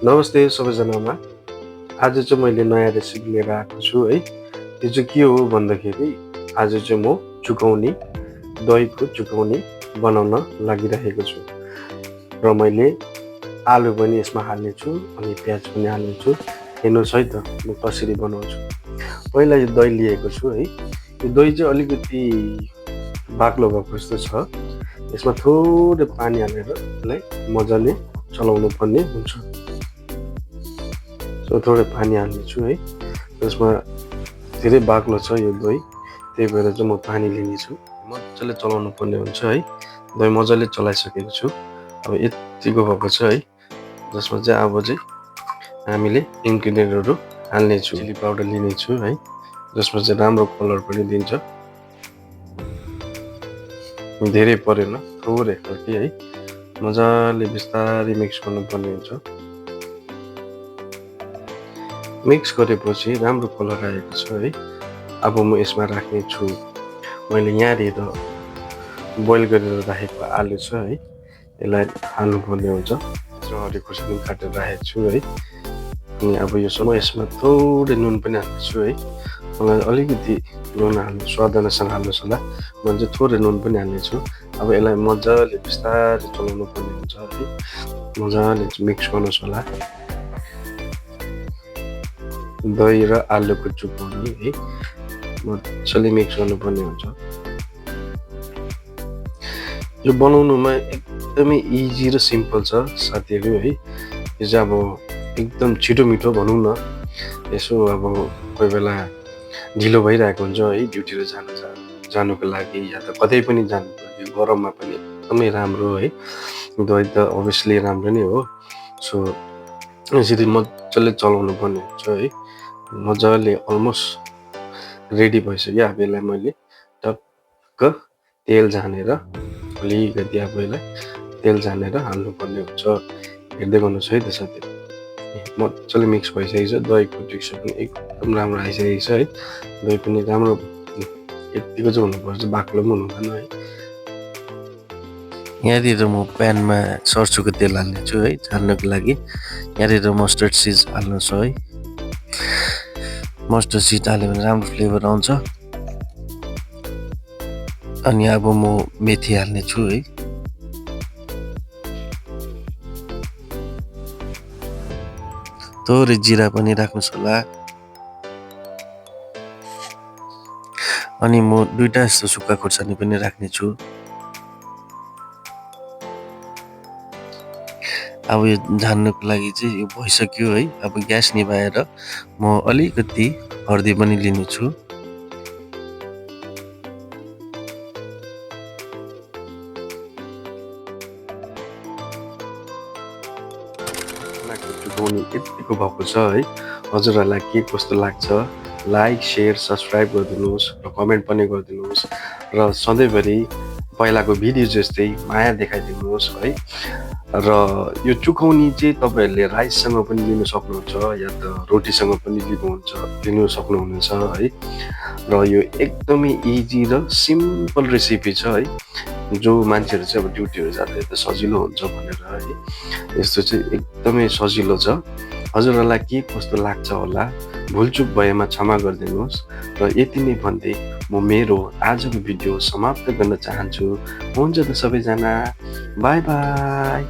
नमस्ते सबैजनामा। आज चाहिँ मैले नयाँ रेसिपी लिएर आएको छु है। त्यो चाहिँ के हो भन्दाखेरि आज चाहिँ म दहीको चुकौनी बनाउन लागिरहेको छु र मैले आलु पनि यसमा हाल्नेछु अनि प्याज पनि हाल्नेछु। हेर्नुहोस् है त म कसरी बनाउँछु। पहिला यो दही लिएको छु है। यो दही चाहिँ अलिकति बाक्लो भएको जस्तो छ। यसमा थोरै पानी हालेर यसलाई मजाले चलाउनु पर्ने हुन्छ। थोरै पानी हाल्नेछु है। त्यसमा धेरै बाक्लो छ यो दही, त्यही भएर चाहिँ म पानी लिनेछु। मजाले चलाउनु पर्ने हुन्छ है। दही मजाले चलाइसकेको छु। अब यतिको भएको छ है। जसमा चाहिँ अब चाहिँ हामीले इन्ग्रिडियन्टहरू हाल्नेछु। चिली पाउडर लिनेछु है, जसमा चाहिँ राम्रो कलर पनि दिन्छ। धेरै परेन, थोरै खालके है। मजाले बिस्तारै मिक्स गर्नुपर्ने हुन्छ। मिक्स गरेपछि राम्रो कलर आएको छ है। अब म यसमा राख्ने छु मैले यहाँनिर बोइल गरेर राखेको आलु छ है। यसलाई हाल्नुपर्ने हुन्छ। हरियो खुर्सानी काटेर राखेको छु है। अनि अब यो समय यसमा थोरै नुन पनि हाल्नेछु है। मलाई अलिकति नुन हाल्नु स्वाद अनुसार हाल्नुहोस् होला। म चाहिँ थोरै नुन पनि हाल्नेछु। अब यसलाई मजाले बिस्तारै चलाउनु पर्ने हुन्छ है। मजाले मिक्स गर्नुहोस् होला। दही र आलुको चुकौनी है मजाले मिक्स गर्नुपर्ने हुन्छ। यो बनाउनुमा एकदमै इजी र सिम्पल छ साथीहरू है। यो चाहिँ अब एकदम छिटो मिठो भनौँ न। यसो अब कोही बेला ढिलो भइरहेको हुन्छ है, ड्युटीतिर जानुको लागि या त कतै पनि जानुको लागि। गरममा पनि एकदमै राम्रो है। दही त अभियसली राम्रो नै हो। सो यसरी मजाले चलाउनु पर्ने हुन्छ है। मजाले अलमोस्ट रेडी भइसक्यो। अब यसलाई मैले टक्क तेल झानेर अलिकति अब यसलाई तेल झानेर हाल्नुपर्ने हुन्छ। हेर्दै गर्नुहोस् है त साथीहरू। मजाले मिक्स भइसकेको छ। दहीको टेक्सचर पनि एकदम राम्रो आइसकेको छ है। दही पनि राम्रो यतिको चाहिँ हुनुपर्छ, बाक्लो पनि हुनुहुँदैन है। यहाँनिर म प्यानमा सरसोको तेल हाल्नेछु है छान्नको लागि। यहाँनिर मस्टर्ड सिड हाल्नु छ है। मस्टर्ड सिड हाल्यो भने राम्रो फ्लेभर आउँछ। अनि अब म मेथी हाल्नेछु है। थोरै जिरा पनि राख्नुहोस् होला। अनि म 2टा जस्तो सुक्खा खुर्सानी पनि राख्नेछु। अब यो झान्नुको लागि चाहिँ यो भइसक्यो है। अब ग्यास निभाएर म अलिकति हर्दी पनि लिनेछु। चुकौनी यतिको भएको छ है। हजुरहरूलाई के कस्तो लाग्छ लाइक शेयर सब्सक्राइब गरिदिनुहोस् र कमेन्ट पनि गरिदिनुहोस् र सधैँभरि पहिलाको भिडियो जस्तै माया देखाइदिनुहोस् है। र यो चुकौनी चाहिँ तपाईँहरूले राइससँग पनि लिनु सक्नुहुन्छ या त रोटीसँग पनि लिनु सक्नुहुनेछ है। र यो एकदमै इजी र सिम्पल रेसिपी छ है। जो मान्छेहरू चाहिँ अब ड्युटीहरू जाँदा त सजिलो हुन्छ भनेर है। यस्तो चाहिँ एकदमै सजिलो छ। हजुरहरूलाई के कस्तो लाग्छ होला, भुलचुक भएमा क्षमा गरिदिनुहोस्। र यति नै भन्दै म मेरो आजको भिडियो समाप्त गर्न चाहन्छु। हुन्छ त सबैजना, बाई बाई।